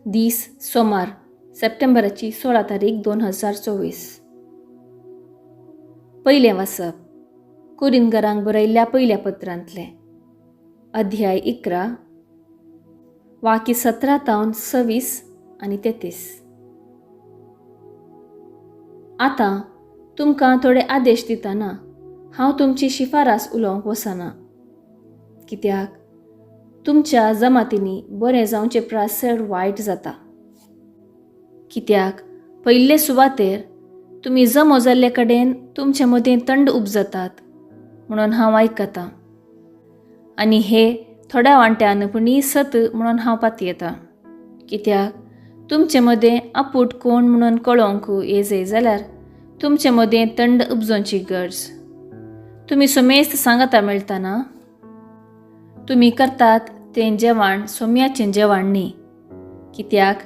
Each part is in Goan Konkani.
दीस सोमार सप्टेंबराची 16 तारीख 2024. पयलें वाचप कुरिनगरांक बरयल्ल्या पयल्या पत्रांतलें, अध्याय 11, वाक्य 17 तावन 26 आनी 33. आतां तुमकां थोडे आदेश दितना हांव तुमची शिफारस उलोवंक वचना, कित्याक तुमच्या जमातींनी बरें जावचे प्रास चड वायट जाता. कित्याक पयले सुवातेर तुमी जमो जाल्ले कडेन तुमचे मदीं थंड उपजतात म्हणून हांव आयकतां, आनी हे थोड्या वांट्यान पूण सत म्हणून हांव पातयेतां. कित्याक तुमचे मदें आपूट कोण म्हणून कळोवंक येजय जाल्यार तुमचे मदें थंड उपजोवची गरज. तुमी सोमेस्त सांगाता मेळटना तुमी करतात तें जेवण सोम्याचें जेवण न्ही, कित्याक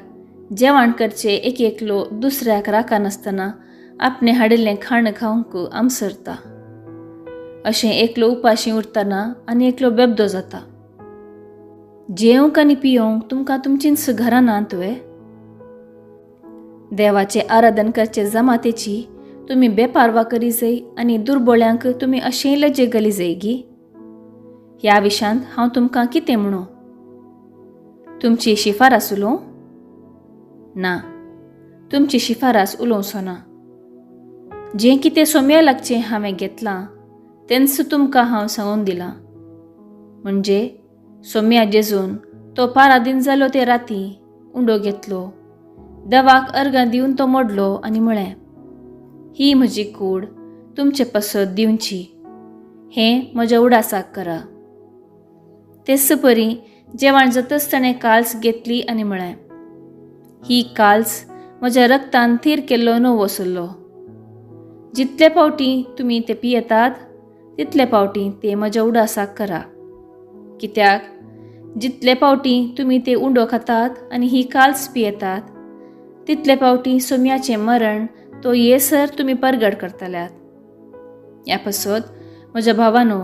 जेवण करचें एक एकलो दुसऱ्याक राखनासतना आपणें हाडिल्लें खाण खावंक आमसरता. अशें एकलो उपाशी उरतना आनी एकलो बेबदो जाता. जेवंक आनी पियोवंक तुमकां तुमचींच घरां नात वे? देवाचें आराधन करचे जमातेची तुमी बेपारवा करी जाय आनी दुर्बोळ्यांक तुमी अशें लजे गली जायगी. ह्या विशांत हांव तुमकां कितें म्हणू? तुमची शिफारस उलोवं? ना, तुमची शिफारस उलोवचो ना. जें कितें सोम्या लागचें हांवें घेतलां तेंच तुमकां हांव सांगून दिलां. म्हणजे सोम्या जेजून तो पारादीन जालो ते राती उंडो घेतलो, देवाक अर्गां दिवन तो मोडलो आनी म्हळें, ही म्हजी कूड तुमचे पासत दिवची, हें म्हज्या उडासाक करा. तेच परी जेवण जातच ताणें काल्स घेतली आनी म्हळें, ही काल्स म्हज्या रक्तान थीर केल्लो नवो सल्लो. जितले फावटी तुमी ते पियेतात तितले फावटी ते म्हज्या उडासाक करा. कित्याक जितले फावटी तुमी ते उंडो खातात आनी ही काल्स पियेतात तितले फावटी सोम्याचें मरण तो येसर तुमी परगट करतल्यात. ह्या पासत म्हज्या भावानो,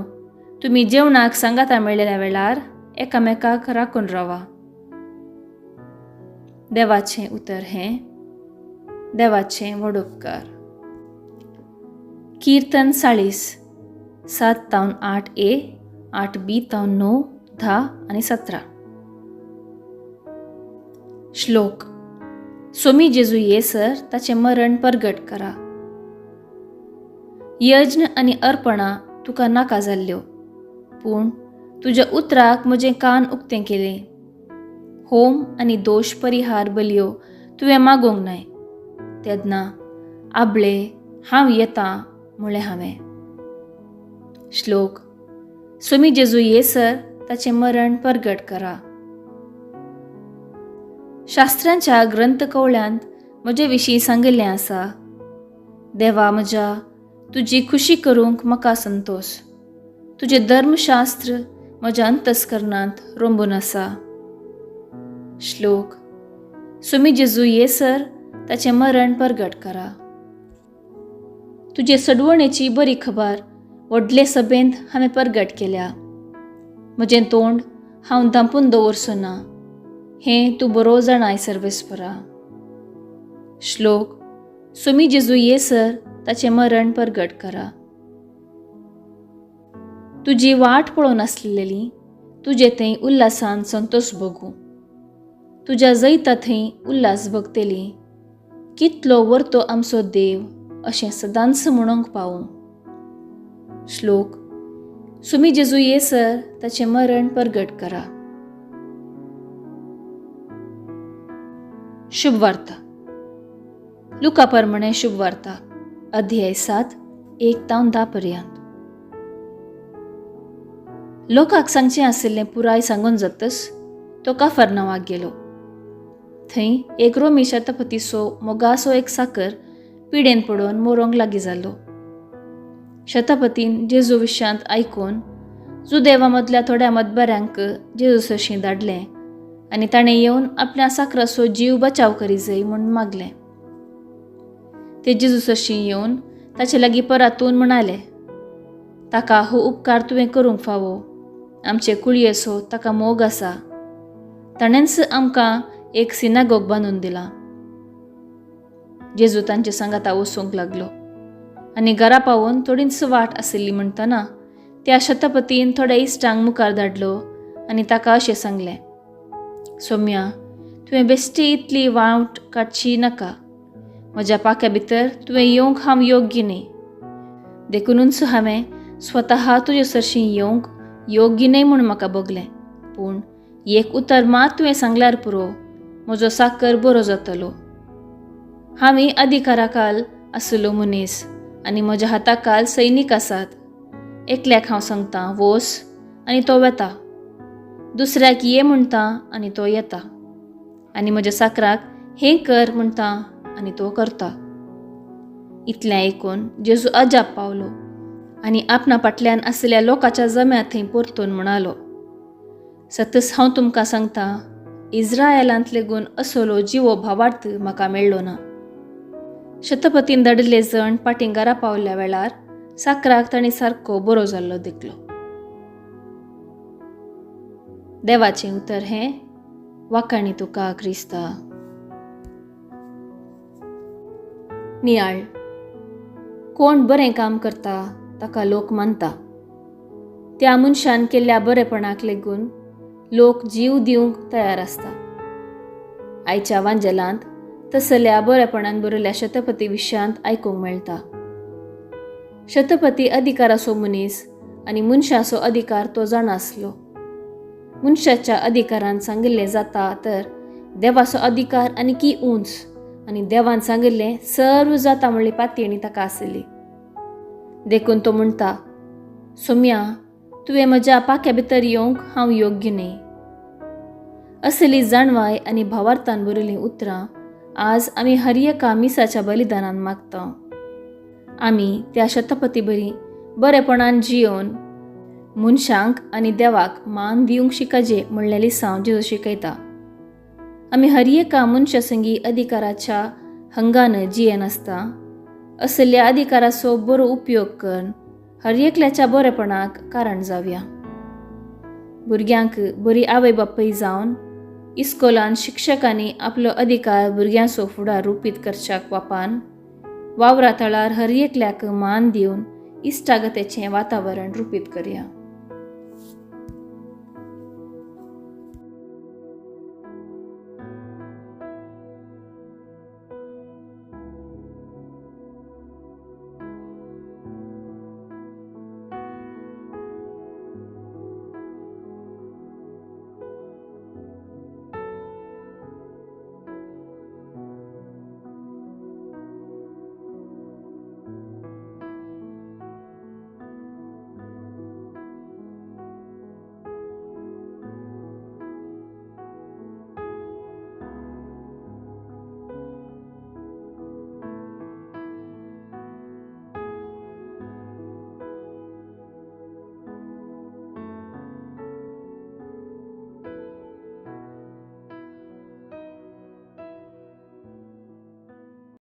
तुमी जेवणाक सांगाता मेळिल्ल्या वेळार एकामेकाक राखून रावा. देवाचें उतर हें देवाचें व्हड उपकार. किर्तन 40, 7 तावन 8 ए, 8 बी तावन 9, 10 आनी 17. श्लोक. सोमी जेजू येसर ताचें मरण परगट करा. यज्ञ आनी अर्पणां तुका नाका जाल्ल्यो, पूण तुज्या उतराक म्हजें कान उक्तें केलें. होम आनी दोश परिहार बलयो तुवें मागूंक नाय, तेन्ना आबळे हांव येतां म्हळें हांवें. श्लोक. सोमी जेजू येसर ताचें मरण परगट करा. शास्त्रांच्या ग्रंथ कवळ्यांत म्हजे विशीं सांगिल्लें आसा, देवा म्हज्या, तुजी खुशी करूंक म्हाका संतोश, तुजें धर्मशास्त्र म्हज्या अंतस्करणांत रोंबून आसा. श्लोक. सोमी जेजू येसर ताचें मरण परगट करा. तुजे सडवणेची बरी खबर व्हडले सभेंत हांवें परगट केल्या. म्हजें तोंड हांव धांपून दवरचो ना, हें तूं बरो जाणाय सर्वेस्परा. श्लोक. सोमी जेजू येसर ताचें मरण परगट करा. तुजी वाट पळोवन आसलेली तुजे थंय उल्हासान संतोश भोगूं, तुज्या जैता थंय उल्हास भोगतली. कितलो वर्तो आमचो देव अशें सदांच म्हणूंक पावूं. श्लोक. सुमी जेजू येसर ताचें मरण परगट करा. शुभवार्ता. लुका प्रमाणे शुभवार्ता, अध्याय 7, 1 तावन 10 पर्यंत. लोकांक सांगचें आशिल्लें पुराय सांगून जातच तो काफरनावाक गेलो. थंय एक रोमी शतपतीचो मोगासो एक साकर पिडेन पडून मोरोंक लागीं जालो. शतपतीन जेजू विशांत आयकून जुदेवा मदल्या थोड्या मदबऱ्यांक जेजू सरशीं धाडलें आनी ताणें येवन आपल्या साकराचो जीव बचाव करी जाय म्हूण मागलें. ते जेजू सरशीं येवन ताचे लागीं परातून म्हणाले, ताका हो उपकार तुवें करूंक फावो, आमचे कुळयेचो ताका मोग आसा, ताणेंच आमकां एक सिनागोग बांदून दिला. जेजू तांचे सांगाता वचूंक लागलो आनी घरा पावून थोडीच वाट आशिल्ली म्हणटना त्या शतपतीन थोड्या इश्टांक मुखार धाडलो आनी ताका अशें सांगलें, सोम्या, तुवें बेश्टी इतली वावट काडची नाका. म्हज्या पाक्या भितर तुवें येवंक हांव योग्य न्ही, देखुनूच हांवें स्वता तुजे सरशीं येवंक योग्य न्हय म्हूण म्हाका भोगलें. पूण एक उतर मात तुवें सांगल्यार पुरो, म्हजो साकर बरो जातलो. हांवें अधिकाराखाल आशिल्लो मनीस आनी म्हज्या हाताखाल सैनीक आसात. एकल्याक हांव सांगतां वोस आनी तो वेता, दुसऱ्याक ये म्हणटा आनी तो येता, आनी म्हज्या साकराक हें कर म्हणटा आनी तो करता. इतलें आयकून जेजू अजाप पावलो आनी आपणा फाटल्यान आशिल्ल्या लोकांच्या जम्या थंय परतून म्हणालो, सतच हांव तुमकां सांगता, इज्रायलांत लेगून असलो जिवो भावार्थ म्हाका मेळ्ळो ना. शतपतीन धाडिल्ले जण फाटीं घरा पावल्या वेळार साकराक तांणी सारको बरो जाल्लो देखलो. देवाचें उतर हें वाखाणी तुका क्रिस्ता. नियाळ. कोण बरें काम करता ताका लोक मानता. त्या मनशान केल्ल्या बरेपणाक लागून लोक जीव दिवंक तयार आसता. आयच्या वांजेलांत तसल्या बरेपणान बरयल्ल्या शतपती विशयांत आयकूंक मेळटा. शतपती अधिकाराचो मनीस आनी मनशाचो अधिकार तो जाणा आसलो. मनशाच्या अधिकारान सांगिल्लें जाता तर देवाचो अधिकार आनी की उंच आनी देवान सांगिल्लें सर्व जाता म्हणली पातयेणी ताका आसली. देखून तो म्हणटा, सोम्या, तुवें म्हज्या पाक्या भितर येवंक हांव योग्य न्हय. असली जाणवाय आनी भावार्थान बरयल्लीं उतरां आज आमी हर एका मिसाच्या बलिदानान मागता. आमी त्या शतपती बरी बरेपणान जियोवन मनशांक आनी देवाक मान दिवंक शिकजे म्हणलें लिसांव जेजू शिकयता. आमी हर एका मनशा संगी अधिकाराच्या हंगान जियेनासता असल्या अधिकाराचो बरो उपयोग करून हर एकल्याच्या बरेपणाक कारण जावया. भुरग्यांक बरी आवय बापूय जावन इस्कोलान शिक्षकांनी आपलो अधिकार भुरग्यांचो फुडार रुपीत करच्याक वापान वावरा तळार हर एकल्याक मान दिवन इश्टागतेचें वातावरण रुपीत करया.